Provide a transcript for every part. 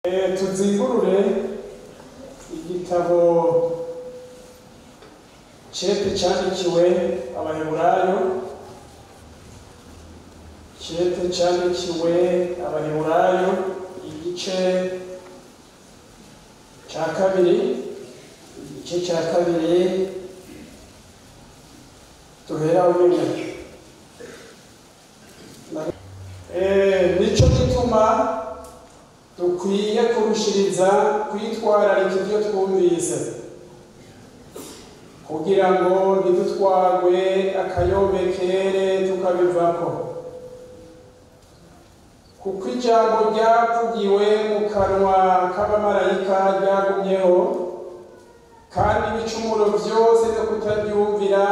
Tuzingurure igitabo cete candikiwe Abaheburayo, cete candikiwe Abaheburayo, igice ca kabiri, igice ca kabiri duhera nyene. Nico gituma dukwiye kurushiriza kwitwararika ivyo twumvise, kugira ngo ntidutwarwe akayombekere tukabivako, kuko ijambo ryavugiwe mu kanwa k'abamarayika ryagumyeho, kandi ibicumuro vyose no kutaryumvira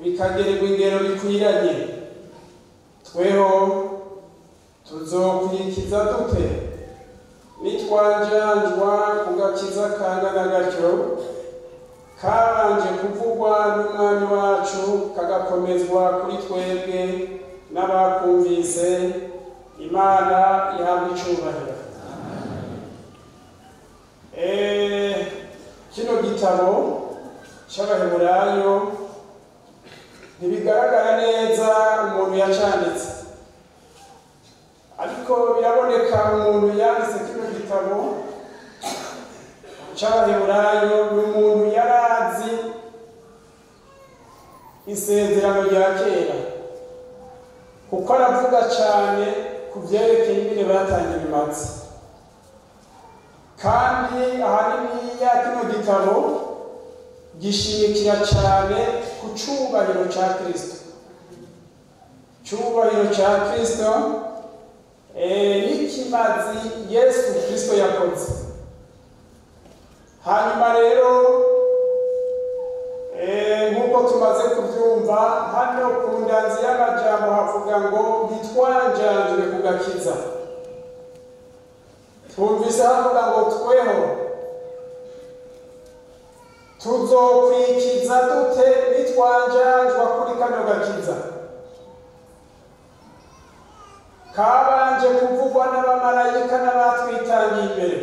bikagererwa ingero bikwiranye. Tweho tuzokwikiza dute nitwanjanjwa ku gakiza kangana gatyo, kabanje kuvugwa n'Umwami wacu, kagakomezwa kuri twebwe n'abakumvise? Imana ihabwa icubahiro. Kino gitabo c'Abaheburayo ntibigaragara neza umuntu yacanditse, ariko biraboneka umuntu yanditse kino gitabo c'Abaheburayo ni umuntu yarazi isezerano rya kera, kuko aravuga cane ku vyerekeye ingene batangiye ibimazi. Kandi ahanini ya kino gitabo gishimikira cane ku cubahiro ca Kristo, cubahiro ca Kristo n'ikimazi Yesu Kristo yakoze. Hanyuma rero nk'uko tumaze kuvyumva hano ku ndanzi y'amajambo havuga ngo ntitwanjanjwe ku gakiza. Twumvise havuga ngo tweho tuzokwikiza dute nitwanjanjwa kuri kano gakiza kabanje kuvugwa n'abamarayika n'abatwitangiye imbere,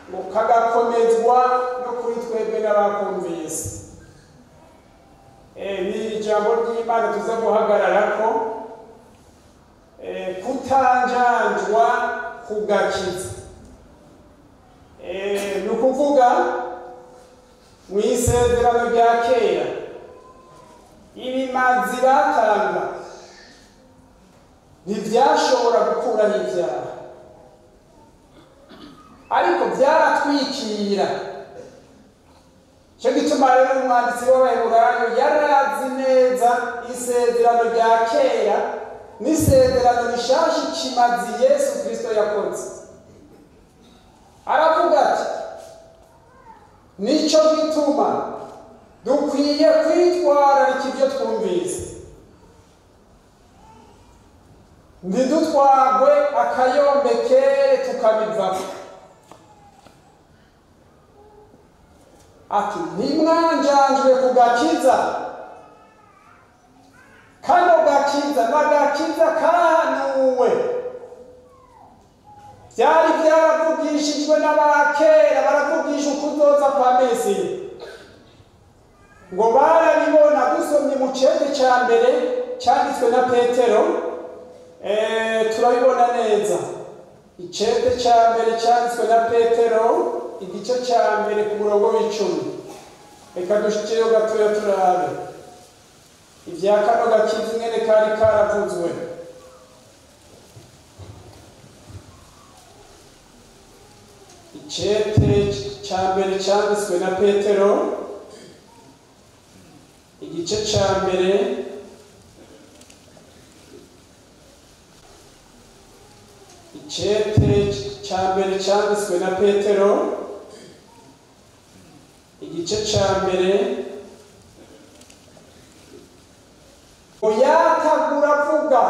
ngo kagakomezwa no kuri twebwe n'abakumvise. Ni ijambo ry'Imana tuza guhagararako, kutanjanjwa ku gakiza. Ni ukuvuga mu isezerano rya kera ibimazi batanga ntivyashobora gukuraho ivyaha, ariko vyaratwikira. Ico gituma rero umwanditsi w'Abaheburayo yarazi neza isezerano rya kera n'isezerano rishasha ikimazi Yesu Kristo yakoze. Aravuga ati nico gituma dukwiye kwitwararika ivyo twumvise, ntidutwarwe akayombekere tukabivako. Ati ntimwanjanjwe ku gakiza, kano gakiza n'agakiza kahanuwe, vyari vyaravugishijwe n'abakera, baravugisha ukuzoza kwa Mesiya, ngo barabibona. Dusomye mu cete ca mbere canditswe na Petero, turabibona neza. Icete ca mbere canditswe na Petero, igice ca mbere ku murongo w'icumi. Reka dushikireyo gatoya turabe ivya kano gakiza ingene kari karavuzwe. Icete ca mbere canditswe na Petero, igice ca mbere icete ca mbere canditswe na Petero, igice ca mbere. Yatagura avuga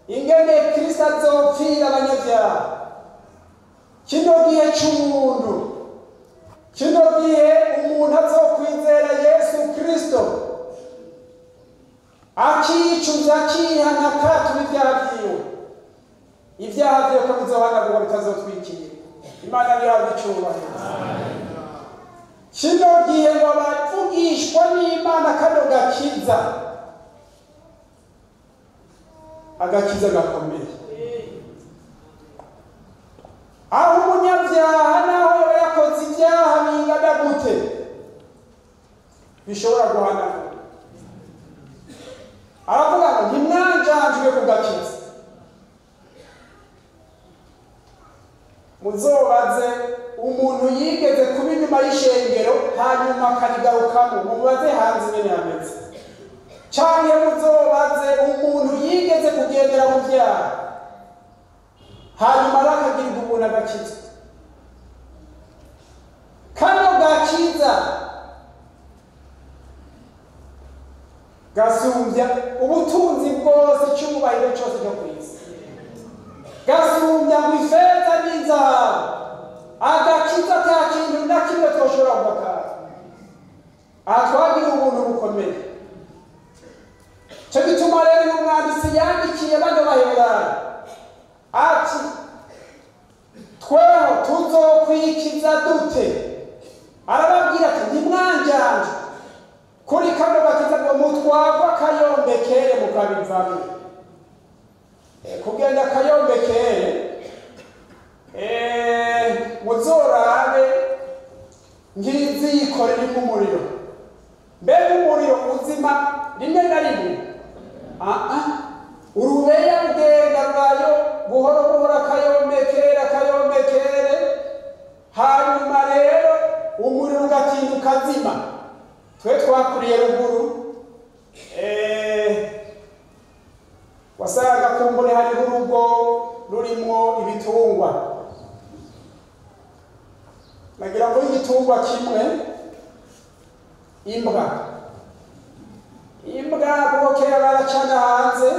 ingene Kristo azopfira abanyabyaha. Kino gihe c'ubuntu, kino gihe umuntu azokwizera Yesu Kristo akicuza akihana akatura ibyaha vyiwe, Ibyaha byiwe ko bizohanagurwa bitazotwikira. Imana ntihabwe icyubahiro. Kino gihe ngo abavugishwa n'Imana kano gakiza, agakiza gakomeye, aho umunyabyaha naho yaba yakoze ibyaha bingana gute bishobora guhanagurwa. Aravuga ngo ntimwanjanjwe ku gakiza. Muzobaze umuntu yigeze kuba inyuma y'ishengero hanyuma akarigarukamo, mubaze hanze ingene hameze. Canke muzobaze umuntu yigeze kugendera mu vyaha hanyuma arakagirirwa ubuntu agakizwa. Kano gakiza gasumbya ubutunzi bwose, icyubahiro cyose cyo ku isi, gasumbya ngo ifeza n'inzahabu. Agakiza ata kintu na kimwe twoshobora kugakara. Aha twagira ubuntu bukomeye. Cyo gituma rero uyu mwanditsi yandikiye bano Baheburayo ati tweho tuzokwikiza dute? Arababwira ati ntimwanjanje kuri kano gakiza ngo mutwagwe akayombekere mukabivamo. Kugenda akayombekere, muzorabe nk'iziko ririmo umuriro. Mbega umuriro uzima rimwe na rimwe? Urubeya rugenda rurayo buhoro buhoro, akayombekere akayombekere, hanyuma rero umuriro ugatinda ukazima. Twe twakuriye ruguru, wasangaga kumbure hariho urugo rurimwo ibitungwa. Nagira ngo igitungwa kimwe, imbwa. Imbwa kuko kera baracana hanze,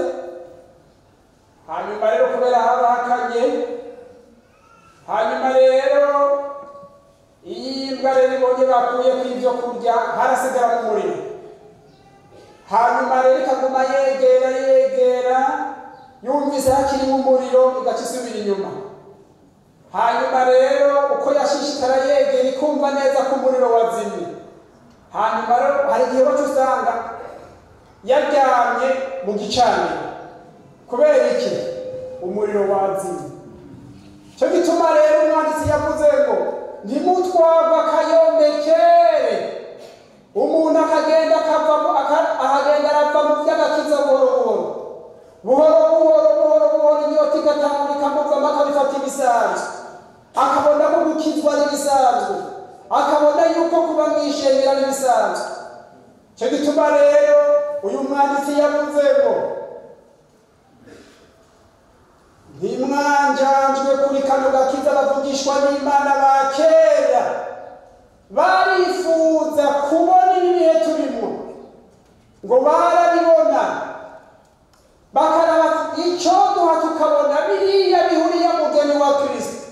hanyuma rero kubera haba hakanye, hanyuma rero iyi mbwa rero ibonye bakuye ku ibyo kurya harasigara mu muriro. Hanyuma rero ikaguma yegera yegera, yumvise hakirimo umuriro igaca isubira inyuma. Hanyuma rero uko yashishikara yegera ikumva neza ko umuriro wazimye. Hanyuma rero hari igihe baca usanga yaryamye mu gicaniro. Kubera iki? Umuriro wazimye. Cyo gituma rero umwanditsi yavuze ngo ntimutwagwe akayombekere. Umuntu akagenda akavamo, akagenda arava mu by'agakiza buhoro buhoro buhoro buhoro buhoro buhoro, inyota igatangura ikamuvamo, akabifata ibisanzwe, akabona ko gukizwa ari ibisanzwe, akabona yuko kuba mu ishengero ari ibisanzwe. Cyo gituma rero uyu mwanditsi yavuze ngo ntimwanjanjwe kuri kano gakiza bavugishwa n'Imana ba kera barifuza kubona ibi bihe turimo, ngo barabibona bakaraba icyo duha tukabona biriya bihuriye mugeni wa Kristo,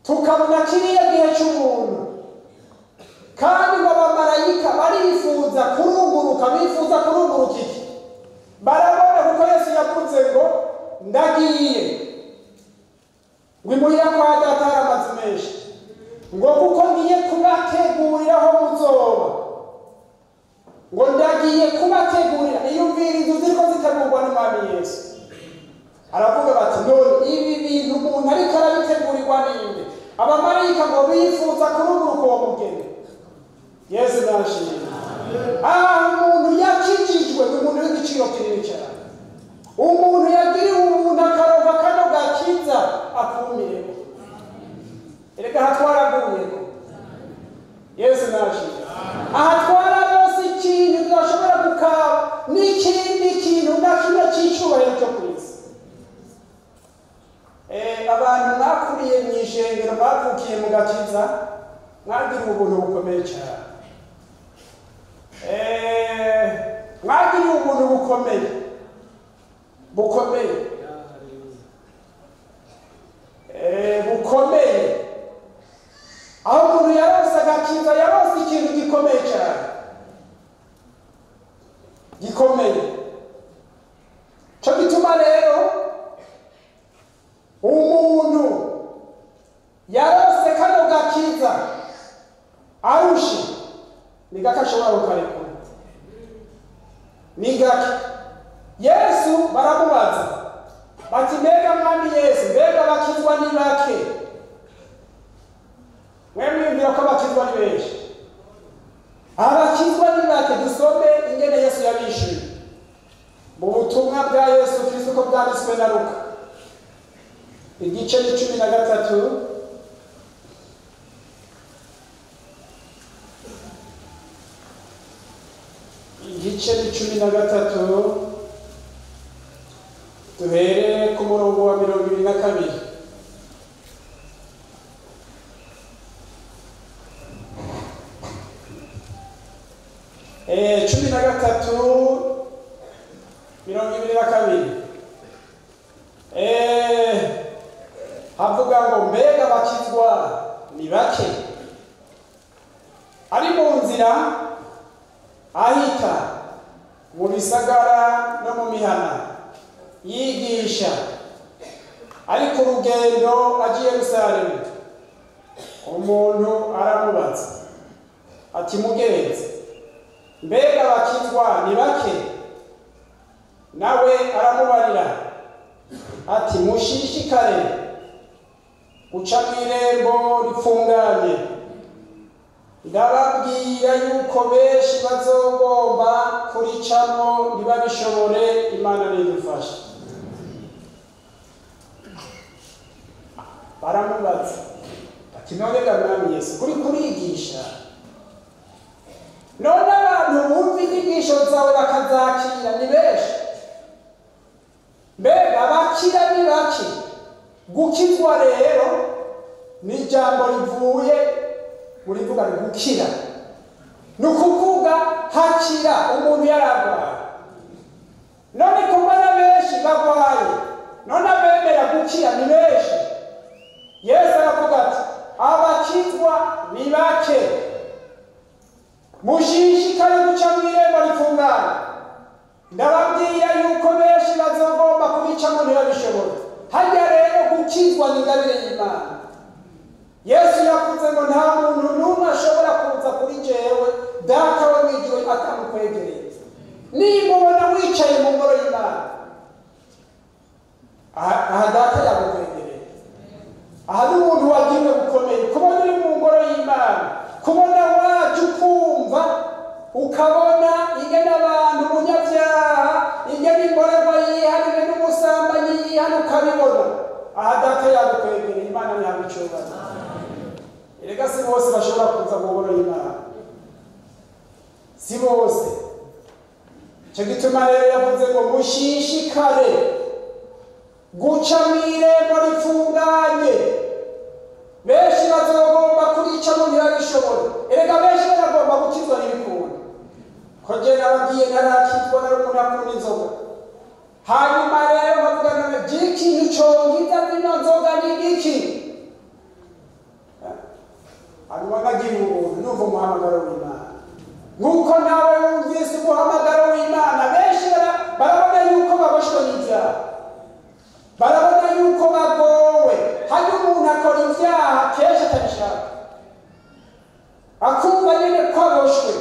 tukabona kiriya gihe cy'umuntu. Kandi ngo abamarayika barifuza kurunguruka, bifuza kurunguruka iki? Barabona, kuko Yesu yavuze ngo ndagiye ngo imuhira kwa Data hari amazu menshi, ngo kuko ngiye kubategurira aho muzoba, ngo ndagiye kubategurira. Iyumvira inzu ziriko zitegurwa n'Umwami Yesu. Aravuga bati none ibi bintu umuntu ariko arabitegurirwa ninde? Abamarayika ngo bifuza kurunguruka uwo mugeni. Yesu nashimwe. Aha umuntu yakijijwe ni umuntu w'igiciro kinini cyane. Umuntu yagiriwe ubuntu akaronka kano gakiza akumireko. Erega aha twaraguyeko. Yesu nashimwe. Aha twararose ikintu tudashobora gukaba n'ikindi kintu na kimwe cy'icubahiro cyo ku isi. Abantu mwakuriye mu ishengero, mwavukiye mu gakiza, mwagiriwe ubuntu bukomeye cyane. Mwagiriwe ubuntu bukomeye bukomeye bukomeye. Aho umuntu yarose agakiza, yarose ikintu gikomeye cyane, gikomeye. Cyo gituma rero Ni gake ashobora kukarekura, ni gake. Yesu baramubaza bati mbega Mwami Yesu, mbega bakizwa ni bake? Mwe mwiyumvira ko abakizwa ni benshi? Abakizwa ni bake. Dusome ingene Yesu yabishuye mu butumwa bwa Yesu Kristo ko bwanditswe na Luka, igice ni 13. Igice ni 13, duhere ku murongo wa 22. 13 22. Havuga ngo mbega bakizwa ni bake? Ari mu nzira ahita mu bisagara no mu mihana yigisha, ari ku rugendo agiye Yerusalemu, umuntu aramubaza ati mugenzi, mbega bakizwa ni bake? Nawe aramubarira ati mushishikare guca mw'irembo ripfunganye, ndababwira yuko benshi bazogomba kuricamo ntibabishobore. Imana nidufashe. Baramubaza bati none ga Mwami Yesu, kuri kurigisha, none abantu bumva inyigisho zawe bakazakira ni benshi, mbega abakira ni bake? Gukizwa rero ni ijambo rivuye murivuga gukira, ni ukuvuga hakira umuntu yararwaye. None kubona benshi barwaye, none abemera gukira ni benshi. Yesu aravuga ati abakizwa ni bake, mushishikare guca mw'irembo rifunganye, ndababwira yuko benshi bazogomba kubicamo ntibabishobore. Harya rero gukizwa ni ingabire y'Imana. Yesu yavuze ngo nta muntu n'umwe ashobora kuza kuri jewe Data wo mw'ijuru atamukwegereye. Niba ubona wicaye mu ngoro y'Imana, aha Data yagukwegereye. Aha ni umuntu wagiriwe bukomeye. Kubona uri mu ngoro y'Imana, kubona waje ukumva, ukabona ingene abantu umunyabyaha, ingene imborerwa yihana, ingene umusambanyi yihana, ukabibona. Aha Data yagukwegereye. Imana ntihabwa icyubahiro. Erega si bose bashobora kuza mu ngoro y'Imana, si bose. Icyo gituma rero yavuze ngo mushishikare guca mw'irembo rifunganye, benshi bazogomba kuricamo ntibabishobore. Erega benshi baragomba gukizwa n'ibikunda. Ko je nababwiye ntarakizwa, nari umuntu akunda inzoga. Hanyuma rero bavuga none ikintu congiza zino nzoga ni iki? Hanyuma nagira ubuntu numva umuhamagaro w'Imana. Nk'uko nawe wumvise umuhamagaro w'Imana, benshi barabona yuko baboshwe n'ibyaha, barabona yuko bagowe. Hari umuntu akora ibyaha kenshi atabishaka, akumva nyine ko aboshwe.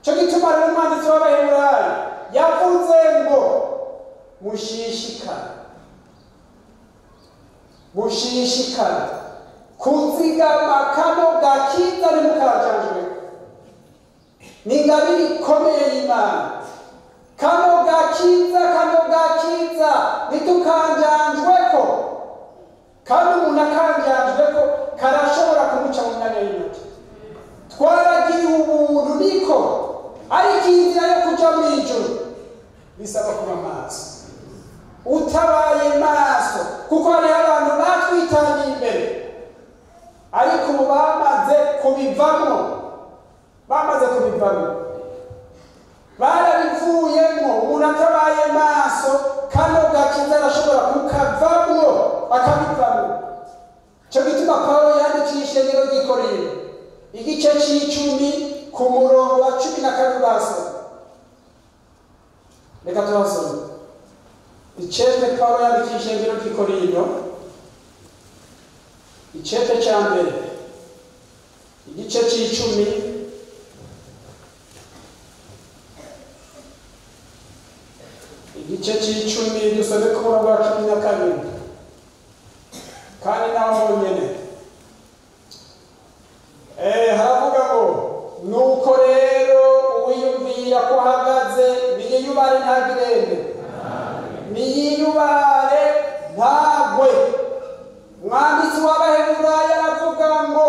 Cyo gituma rero umwanditsi w'Abaheburayo yavuze ngo mushishikare, mushishikare kuzigama kano gakiza ntimukajanjwe. Ni ingabire ikomeye y'Imana. Kano gakiza, kano gakiza ntitukanjanjweko. Kandi umuntu akanjanjweko karashobora kumuca mu myanya y'intoki. Twaragiriwe ubuntu niko, ariko inzira yo kuja mw'ijuru bisaba kuba maso. Utabaye maso, kuko hariho abantu batwitangiye imbere, ariko ubu bamaze kubivamo, bamaze kubivamo, barabivuyemo. Umuntu atabaye maso, kano gakiza arashobora kukavamwo, akabivamo. Cyo gituma Pawulo yandikiye ishengero ry'i Korinto igice c'icumi ku murongo wa 12 basoma. Reka tuhasome. Icete Pawulo yandikiye ishengero ry'i Korinto, icete ca mbere, igice c'icumi Igice c'icumi dusome ku murongo wa 12 kandi naho honyene haravuga ngo nuko rero uwiyumvira ko ahagaze niyiyubare ntagirende, niyiyubare ntagwe. Umwanditsi w'Abaheburayo aravuga ngo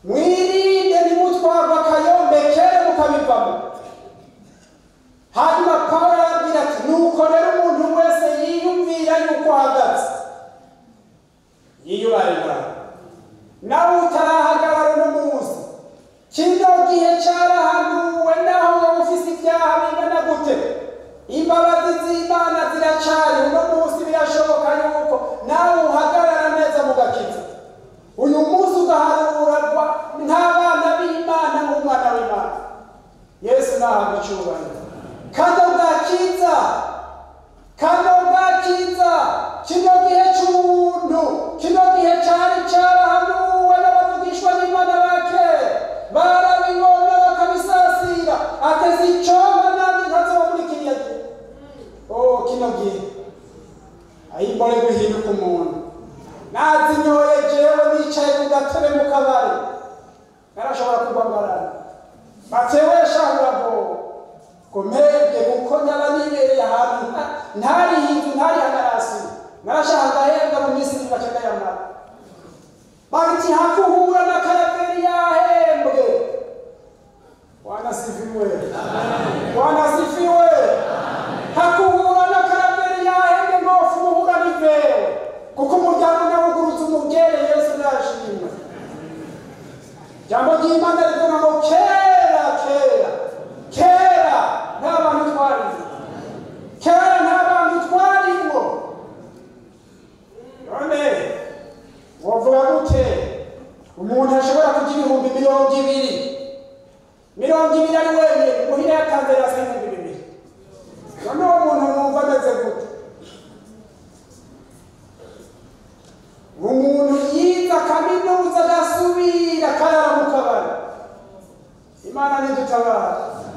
mwirinde ntimutwarwe akayombekere mukabivamo. Hanyuma Pawulo arababwira ati nuko rero umuntu wese yiyumvira yuko ahagaze yiyubare ntagwe. Nawe utarahagarara uno munsi, kino gihe cyarahanuwe, naho wowe ufise ibyaha bingana gute, imbabazi z'Imana ziracari. Uno munsi birashoboka yuko nawe uhagarara neza mu gakiza. Uyu munsi ugaharurwa nk'abana b'Imana, nk'umwana w'Imana. Yesu nahabwe icyubahiro. Kano gakiza, kano gakiza, kino gihe cy'ubuntu, kino gihe cyari cyarahanuwe n'abavugishwa n'Imana ba kera, barabibona bakabisasira. Ateze icomba nanjye ntazoba muri kiriya gihe. Oh, kino gihe ayimbore guhinduka umuntu. Nazinyoye jewe nicaye ku gatebe mu kabari, narashobora kugwa ngarara batewe shahura ngo mpebwe, kuko naba nibereye ahantu ntariho inzu, ntariho anarasi, narashaka ngahembwa mu minsi ibiri ngaca ndayamara. Bati hakuhura na Karaveri yahembwe. Bwana sifiwe, Bwana sifiwe. Hakuhura na Karaveri yahembwe ngofu muhura n'ivewe, kuko umuryango nawugurutse umugere. Yesu nashimwe. Jambo ry'Imana rivuga ngo kera kera kera nta bantu twarimo, kera nta bantu twarimo. None wovuga gute umuntu ashobora kugira 20,000 20 ari wenyine, muhira yatanze rasi 2000? None uwo muntu mwumva ameze gute? Umuntu yize kaminuza agasubira akarara mu kabari. Imana nidutabara.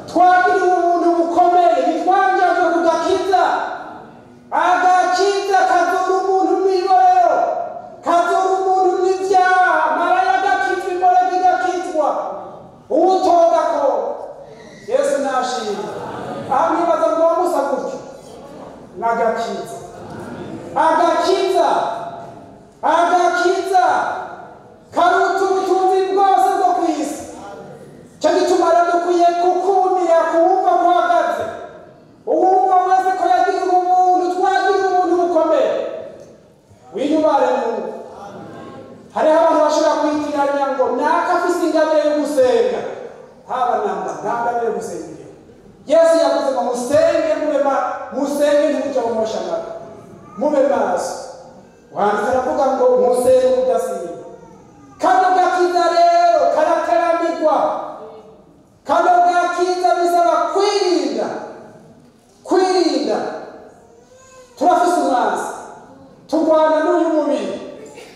Twagiriwe ubuntu bukomeye, ntitwanjajwe ku gakiza. Agakiza kazura umuntu mw'iborero, kazura umuntu mw'ivyaha. Maraya agakizwa, imborego igakizwa, uwutoga ko Yesu nashimwe. Aha mwibaza ngo wamusa gutyo n'agakiza, agakiza, agakiza karuta ubutunzi bwose bwo ku isi. Cyo gituma rero dukwiye kukumira kuwumva ko uhagaze. Uwumva wese ko yagira ubuntu, twagira ubuntu bukomeye, wiyubare n'ubu. Hariho abantu bashobora kwitiranya ngo naka afise ingabire yo gusenga, haba namba nta ngabire yo gusenga iriho. Yesu yavuze ngo musenge mube musenge ntimujye mumosha amata, mube maso. Wanditse aravuga ngo musenge ubudasiba. Kano gakiza rero karateramigwa. Kano gakiza bisaba kwirinda, kwirinda. Turafise umwanzi, turwana n'uyu mubiri.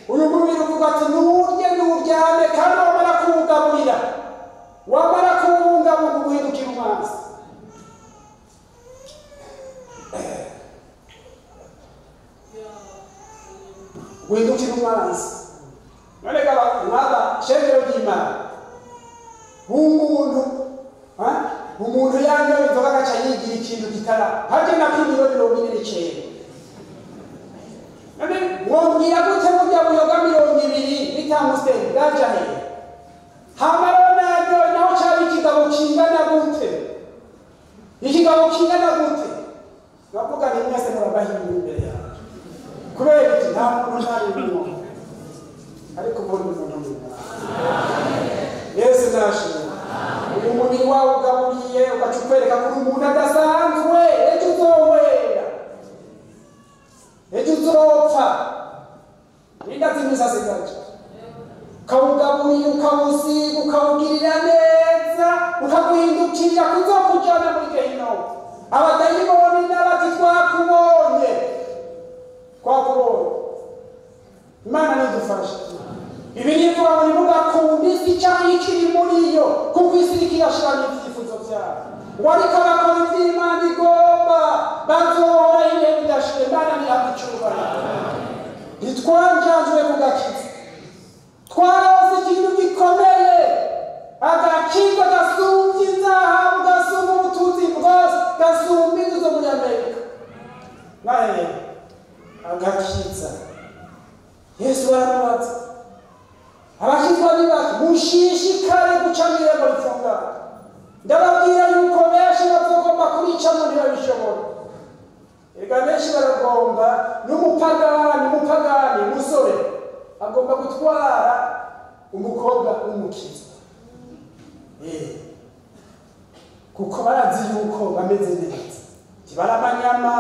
Uyu mubiri uvuga ati nurye nuryame, kandi wamara kuwugaburira, wamara kuwubungabunga uguhindukira umwanzi. Guhindukira umwanzi. None mwaba shengero ry'Imana, umuntu umuntu yanyoye inzoga agaca yigira ikintu kitara harya napimiro 49. None mwobwira gute burya buyoga 20 bitamusenge bwaja hehe? Hama rero nanyoye naho caba ikigabo kingana gute? Ikigabo kingana gute? Navuga nti mwese murabahimira imbere yanjye, kubera iki? Nta muntu ntarimwo, ariko ubundi umuntu ni Imana. Yesu nashimwe. Uyu mubiri wawe ugaburiye ugaca ukwereka ko uri umuntu adasanzwe. Ejo uzowera, ejo uzopfa, nindazi imisasi gace. Ukawugaburiye, ukawusiga, ukawugirira neza, ukaguhindukirira kuzokujana muri gehinomu. Abadayimoni n'abati twakubonye, twakubonye. Imana nidufashe. Bibiliya ivuga ngo ntimugakunde isi canke ikiri muri yo, kuko isi iriko irashira n'ivyifuzo vyayo. Ngo ariko abakora ivy'Imana igomba Bazohora ibihe bidashira. Imana ntihabwe icubahiro. Ntitwanjajwe ku gakiza, twarose ikintu gikomeye, agakiza gasumbye inzahabu, gasumba ubutunzi bwose, gasumba inzu zo muri Amerika. Naye agakiza, Yesu aramubaza, abakizwa ni bake, mushishikare guca mw'irembo rifungana. Ndababwira yuko benshi bazogomba kuricamo ntibabishobora. Erega benshi baragomba, n'umupagani, umusore agomba gutwara umukobwa w'umukiza, kuko barazi yuko bameze neza, ntibaramanyama.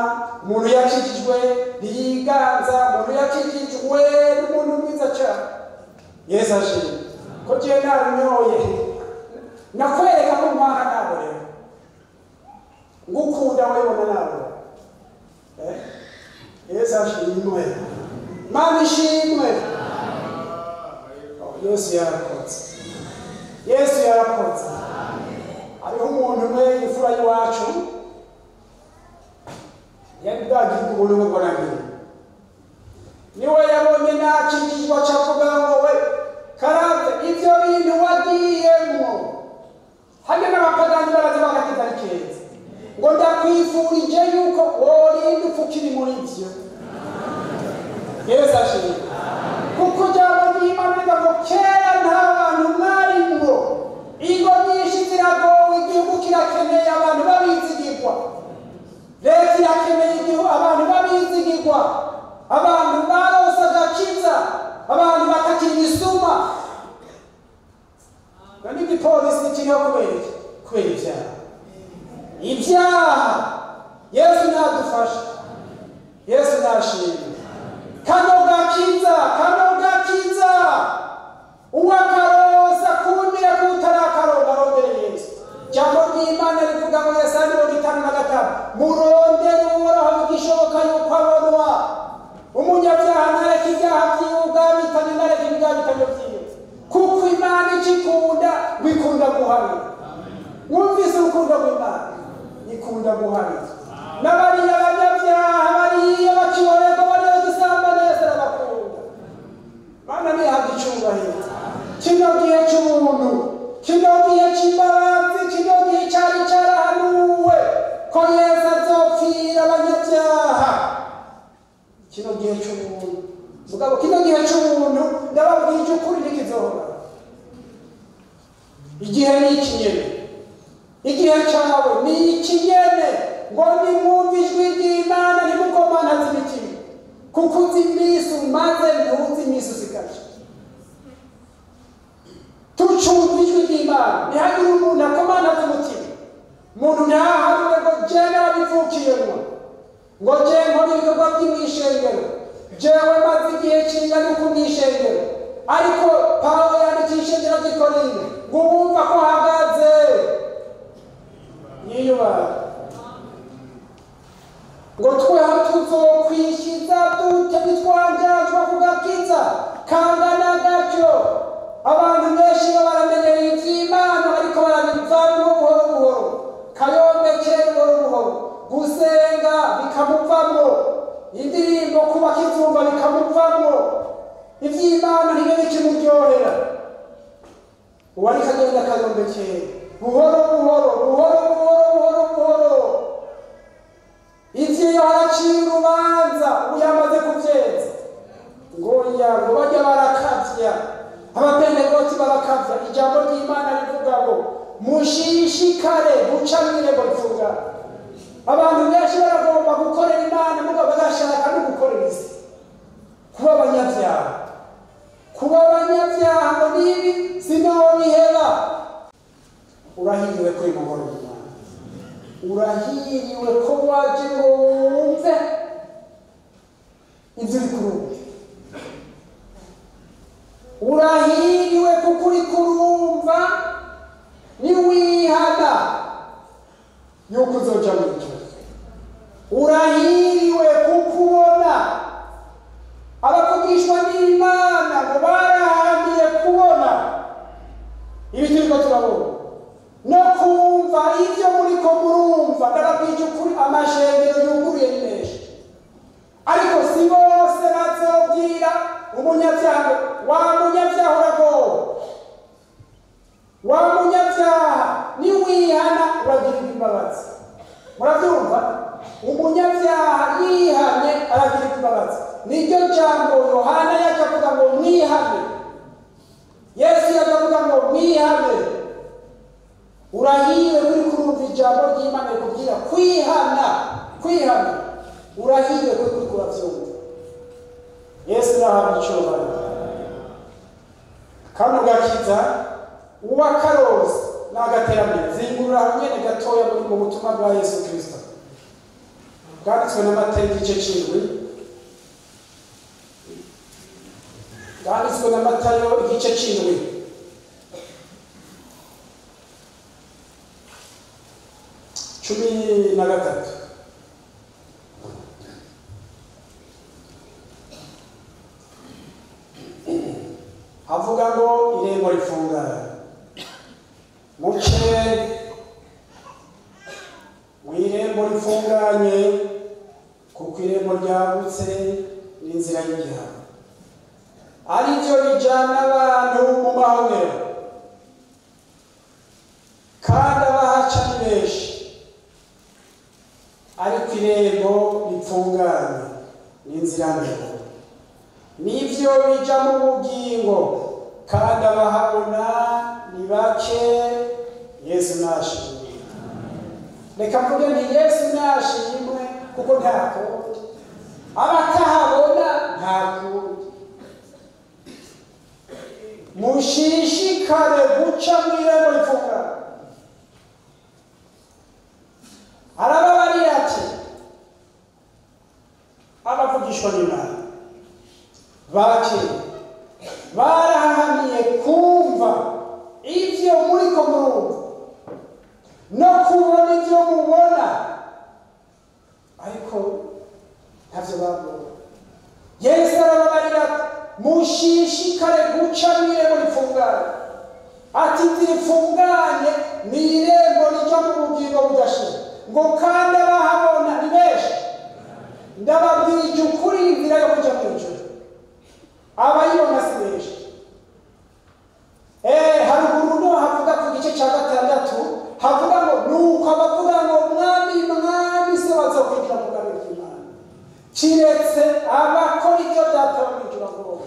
Umuntu yakijijwe ntiyiganza, umuntu yakijijwe n'umuntu mwiza cyane. Yesu ashimwe ko jewe narunyoye, nakwereka ko mpanga naborewe, ngukunda webona nawe. Yesu ashimwe, Mana ishimwe. Yesu yarakoze, Yesu yarakoze. Hariho umuntu umwe, imfura y'iwacu, yari bwagiye ubuntu bwo nagira, niwe yabonye nakijijwe acavuga ngo we karate, ivyo bintu wagiyemwo hamwe n'abapagani baraza bagakiza ari keza, ngo ndakwifurije yuko worinda upfa ukiri muri ivyo. Yesu ashimwe, kuko ijambo ry'Imana rivuga ngo kera nta bantu mwarimwo. Ingo nyinshi ziragowe, igihugu kirakeneye abantu babizigirwa, leta irakeneye igihugu abantu babizigirwa, abantu barose agakiza, abantu batakiri ibisuma. None igipolisi kiriho kubera iki? Kubera ibyaha, ibyaha. Yesu nadufasha, Yesu nashimwe. Kano gakiza, kano gakiza, uwakarosa kumira kutarakaronka arondere Yesu. Jambo ry'Imana rivuga ngo Yesaya 55, murondere Uhoraho bigishoboka yuko abonwa. Umunyabyaha ntareka ibyaha vyiwe, ubwabitanye ntareka ibyabitanyo vyiwe, kuko Imana icikunda ngo ikunda guharira. Wumvise urukundo rw'Imana, ikunda guharira. N'abariya banyabyaha, bariya bakiborerwa, bariya bagisambana, Yesu arabakunda. Mana ntihabwe icubahiro. Kino gihe c'ubuntu, kino gihe c'imbabazi, kino gihe cari carahanuwe ko Yesu azopfira abanyabyaha. Kino gihe c'ubuntu, mugabo kino gihe c'ubuntu ndababwije ukuri ntikizohora. Igihe ni ikinyene, igihe cawe ni ikinyene, ngo nimwumve ijwi ry'Imana ntimukomantaze imitima, kuko uzi iminsi umaze, ntuzi iminsi usigaje. Tucumva ijwi ry'Imana, ntihagire umuntu akomantaza umutima. Umuntu ntaharure ngo je narabivukiyemwo, ngo je nkora ibikorwa vy'imwishengero, jewe maze igihe kingana uku mw'ishengero. Ariko Pawulo yandikiye ishengero ry'i Korinto ngo uwumva ko ahagaze yiyubaha, ngo tweho tuzokwishiza dute nitwanjajwa ku gakiza kangana gatyo? Abantu benshi bo baramenyereye ivy'Imana, bariko barabivamwo buhoro buhoro, kayombekeye buhoro buhoro, gusenga bikamuvamwo, indirimbo kuba kizumva bikamuvamwo, ivy'Imana ntibe bikimuryohera. Uwariko agenda akayombekeye buhoro buhoro, buhoro buhoro, buhoro buhoro, ivyo araciye urubanza, ubu yamaze kuvyeza, ngo ya ngo bajya barakavya, abapentekoti barakavya. Ijambo ry'Imana rivuga ngo mushishikare guca mw'irembo rifungana. Abantu benshi baragomba gukorera Imana, mugabo bagashaka no gukorera isi, kuba abanyabyaha, kuba abanyabyaha ngo nibi sinobiheba. Urahiriwe kuri muhoro w'Imana, urahiriwe ko waje ngo wumve ibyo uri kurumva. Urahiriwe kuko uri kurumva, niwihana yuko uzoja mu ijuru. Urahiriwe kuko ubona abavugishwa n'Imana ngo barahambiye kubona ibi turiko turabona no kumva ibyo muriko murumva. Ndababwije ukuri, amashengero Umunyabyaha, wa munyabyaha uragowe, wa munyabyaha niwihana uragirirwa imbabazi. Murabyumva? Umunyabyaha yihanye aragirirwa imbabazi. Niryo jambo Yohana yaje avuga ngo mwihane. Yesu yaje avuga ngo mwihane. Urahiriwe kuri kurumva ijambo ry'Imana rikubwira kwihana, kwihana. Urahiriwe kuri kuri kurabyumva. Yesu nahabwa icyubahiro. Kano gakiza uwakaroza n'agaterambere. Zingurura aho nyene gatoya muri mu butumwa bwa Yesu Kristo bwanditswe na Matayo igice c'indwi, bwanditswe na Matayo igice c'indwi. 13. Havuga ngo irembo rifungana, muce mw'irembo rifunganye, kuko irembo ryagutse n'inzira y'igihano, ariryo rijana abantu mu mahomero, kandi abahaca ni benshi. Ariko irembo ripfunganye n'inzira ndende nivyo bija mu bugingo, kandi abahabona ni bake. Yesu nashimwe. Reka mvuge nti Yesu nashimwe, kuko nta kundi abatahabona, nta kundi. Mushishikare guca mw'irembo ripfunganye. Arababarira ati abavugishwa n'Imana bake barahahamiye kumva ivyo muriko murumva no kubona ivyo mubona, ariko ntavyo babona. Yesu arababarira ati mushishikare guca mw'irembo rifunganye. Ati inzira ifunganye ni irembo rija mu bugingo budashira, ngo kandi abahabona ni benshi. Ndababwirije ukuri, inzira yo kuja mw'ijuru abayibona si benshi. Haruguru no havuga ku gice cya 6, havuga ngo nuko abavuga ngo mwami mwami se bazokwinjira mu bwami bw'Imana, kiretse abakora ibyo Data wo mw'ijuru agomba.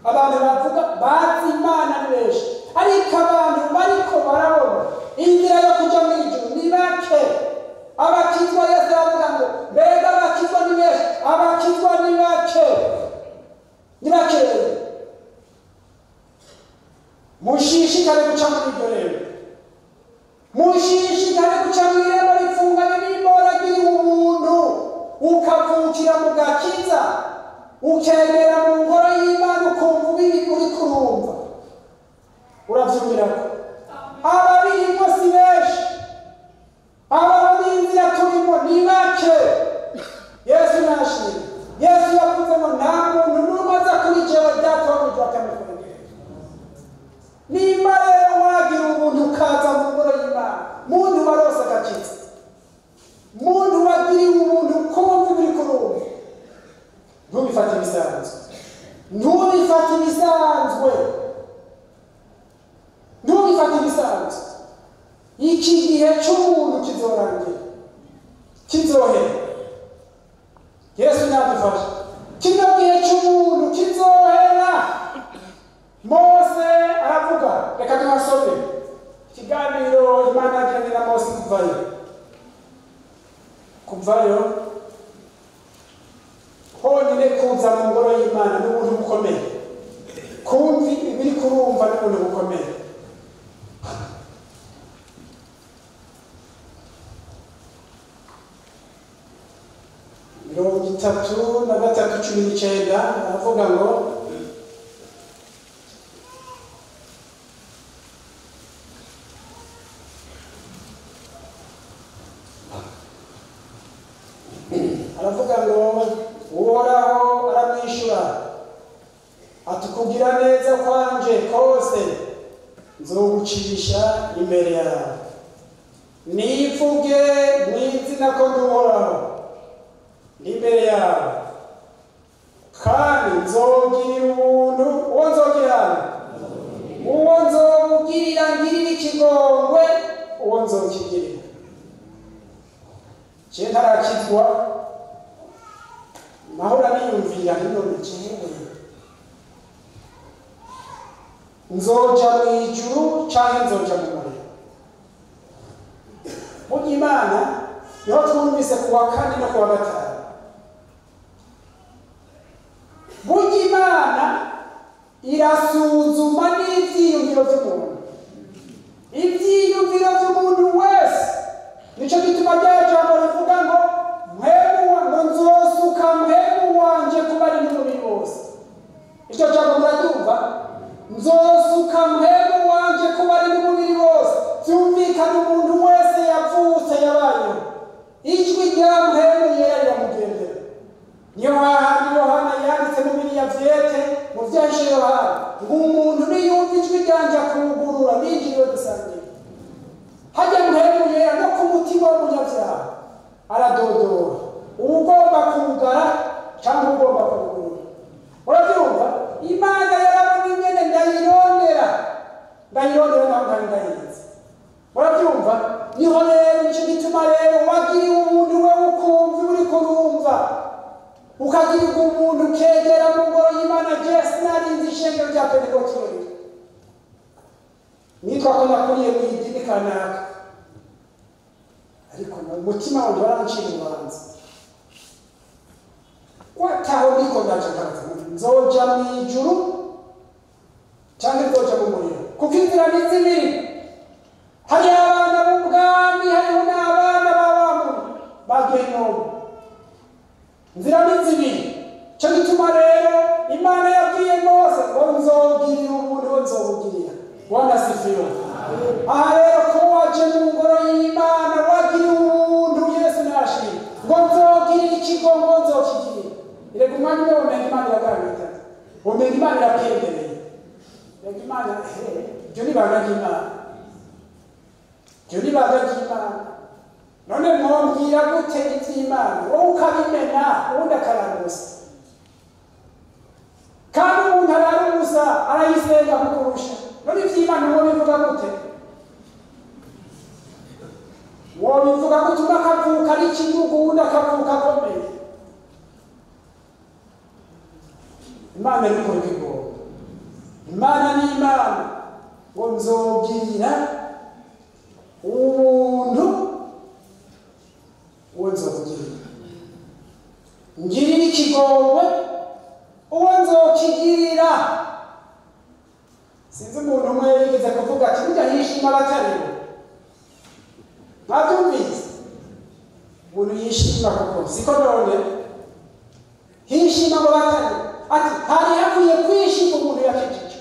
Abantu bavuga bazi Imana ni benshi, ariko abantu bariko barabona inzira yo kuja mw'ijuru ni bake. Abakizwa, Yesu aravuga ngo mbega abakizwa ni benshi, abakizwa ni bake, ni bake. Mushishikare guca muri iryo rembo, mushishikare guca mu irembo rifunganye n'imboragiriwe ubuntu, ukavukira mu gakiza, ukegera mu ngoro y'Imana, ukumva uri kurumva. Uravyumvirako ababirimo si benshi, ababona inzira turimo ni bake. Yesu nashimwe. Yesu yavuze ngo nta muntu n'umwe aza kuri jewe Data wo mw'ijuru atamukwegera. Nimba rero wagira ubuntu ukaza mu ngoro y'Imana, muntu warose agakiza, muntu wagiriwe ubuntu kumva ibiri kurumva, ntubifate ibisanzwe, ntubifate ibisanzwe, ntubifate ibisanzwe. Iki gihe c'ubuntu kizorangira, kizohera. Yesu nadufashe. Kino gihe c'ubuntu kizohera. Mose aravuga, reka tuhasome ikiganiro Imana yagiranye na Mose kuvayo. Kuvayo honyine kuza mu ngoro y'Imana n'ubuntu bukomeye, kumva ibiri kurumva n'ubuntu bukomeye. 33:19 aravuga ngo Uhoraho aramwishyura ati kugira neza kwanje kose nzogucisha imbere yawe, nivuge mu izina ko ndi Uhoraho imbere yawe, kandi nzogirira ubuntu Ngirira ikigongwe uwo nzokigirira. Je ntarakizwa, nahora niyumvira none jewe nzoja mu ijuru canke nzoja mu muriro. Burya Imana niho twumvise ku wa kane no ku wa gatanu. Burya Imana irasuzuma n'ivyiyumviro vy'umuntu, ivyiyumviro vy'umuntu wese. Nico gituma rya jambo rivuga ngo mpwemu ngo nzosuka mpwemu wanje kuba ari n'umubiri wose. Iryo jambo muraryumva? Nzosuka mpwemu wanje kuba ari n'umubiri wose. Vyumvikana umuntu wese yavutse yabayeho, ijwi rya mpwemu yera riramugendera. Niyo hahandi Yohana yanditse mu biriya vyete mu vyahishe Yohana ngo umuntu niyumva ijwi ryanje akugurura ninjiriwe dusangira. Hajya mpwemu yera no ku mutima w'umunyabyaha aradodora, ugomba kuwugara cyangwa ugomba kuwugurura. Urabyumva? Imana yarabona ingene ndayirondera, ndayirondera naho ntari ndayizi. Urabyumva? Niho rero nico gituma rero wagiriwe ubuntu wewe ukumva uriko urumva, ukagirirwa ubuntu ukegera mu ngoro y'Imana. Je sinarinzi ishengero rya Pentekote, nitwa ko nakuriye mu idini kanaka, ariko mu mutima wanje warancira urubanza kwataho ndiko ndaja ndabaza nzoja mu ijuru canke nzoja mu muriro, kuko inzira ni zibiri. Hari abana b'ubwami, hariho n'abana ba wa muntu ba Gehinomu. Inzira ni zibiri. Ico gituma rero Imana yabwiye Mose ngo nzogirira ubuntu uwo nzobugirira. Bwana asifiwe. Aha rero ko waje mu ngoro y'Imana wagiriwe ubuntu, Yesu nashimwe, ngo nzogirira ikigongo nzokigirira. Erega umwanya umwe womenga Imana iragabita, womenga Imana irapendereye. Erega Imana, iryo ni ibanga ry'Imana, iryo ni ibanga ry'Imana. None mwombwira gute ivy'Imana wowe ukabimena uwundi akararusa? Kandi umuntu ararusa arayisenga kukurusha. None ivy'Imana wobivuga gute? Wobivuga gute umwe akavuka ari ikimuga uwundi akavuka akomeye? Imana irikora ikigomba. Imana ni Imana ngo nzogirira ubuntu uwo nzokugirira, ngirira ikigongwe uwo nzokigirira. Sinzi umuntu umwe yigeze kuvuga ati burya yishima abataribo. Mwabyumvise? Umuntu yishima kuko siko none hishima ngo bataribo, ati hari hakwiye kwishima umuntu yakijije,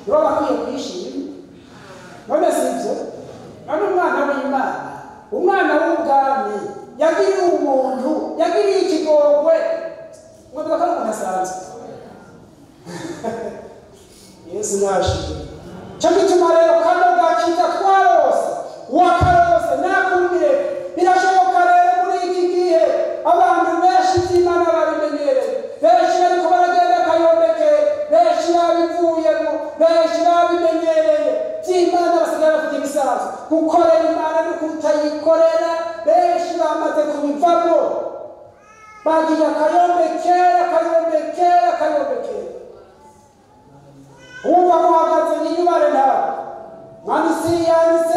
nibo bakwiye kwishima. None sivyo? None umwana w'Imana, umwana w'ubwami yagiriye umuntu, yagiriye ikigongwe, mwavuga ko ari umuntu asanzwe. Yesu nashimwe. Cyo gituma rero kano gakiza twarose, wakarose nakumire. Birashoboka rero muri iki gihe abantu benshi ivy'Imana babimenyereye, benshi bariko baragenda kayomeke, benshi babivuyemo, benshi babimenyereye vy'Imana, basigaye bafite ibisazo. Gukorera Imana no kutayikorera benshi bamaze kubivamo, bagiye akayombekera, akayombekera, akayombekera. Wumva ko uhagaze niyubare nawe. Mwanditsi yanditse